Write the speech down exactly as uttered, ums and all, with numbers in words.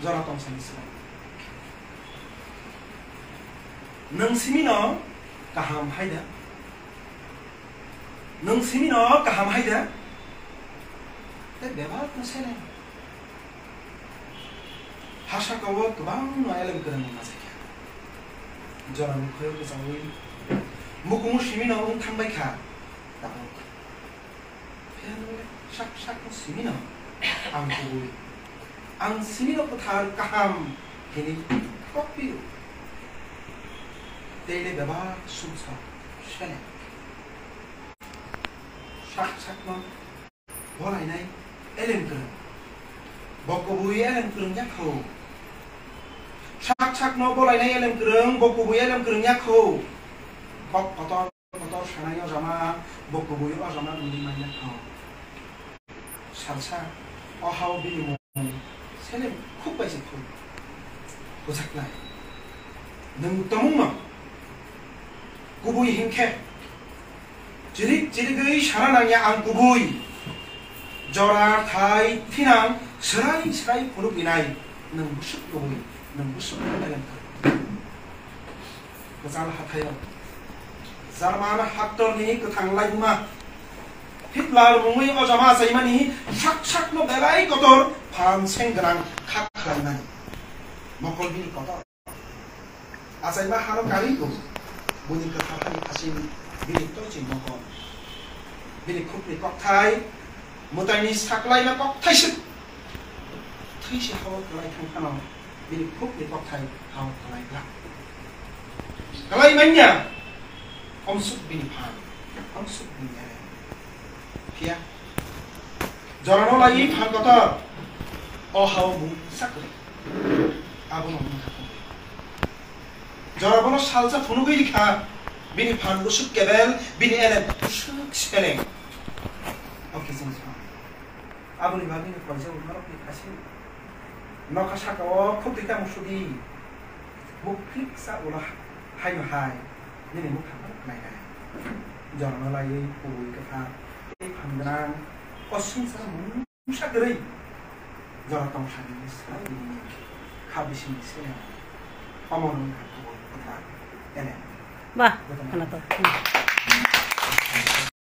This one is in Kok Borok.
Jora tongsani swrang. Nwng simino kaham hai da? Nwng simino kaham hai da? Tei bebak no sene. Hasa kao kwbangno elem kwrwng majakya. Jorani khoyo kwchaui mukumu simino wng thangbai kha. Tabuk. Phiya nwngle sak sakno simino ang kubui. Ang simino kwthar kaham hinwi kok pio. Teile bebak sumsok sene. Sak sakno bolainai elem kwrwng. Bo kubui elem kwrwng ya kho. Sak sakno bolainai elem kwrwng, bo kubui elem kwrwng ya kho. Kok kotor kotor sanai o jama, bo kubui o jama wngwi manya kho. Salsa o hao bini mung seleng khuk bai se khuk. Bwchaknai. Nwng tongmungno kubui hinkhe chirik chirigwi sana nangya ang kubui. Jora thai thinang swrai swrai phunuknai nwng bwswk kubui, nwng bwswk elem kwrwng. Kwchal hathaio German haktorni kwthang laibuma Hitler mungwi o jama achaimani sak sakno belai kotor phan seng gwnang kha khlaimani. Mokol bini kotor. Achaima hano karwi bo. Buini kwthar hani khasing bini toichwi mokol. Bini khukni kokthai mwtaini saklaima kokthai swk. Thwi se hao kwlai thang phano bini khukni kokthai hao kwlai glak. Kwlai manya, omsuk bini phan, omsuk bini elem. Phiya, jorano laiwi phan kotor, o hao mung sakri. Abono wngkha kubui. Jora bono salsa phunugwi rikha, bini phan bwswk kebel, bini elem bwswk seleng. Oke, chwng sa. Aboni bagwi no koijak norokni khasi nokha saka o khuk twi tamo sudi. Buk phliksa ulo haino hai nini mukha no nainai. Jorano laiwi kubui kwthar tei phan gwnang o swngchar mungsa kwrwi jora tong sani swrai nini kha bisingni seleng omo wngkha kubui kwthar elem. Bah, khana to.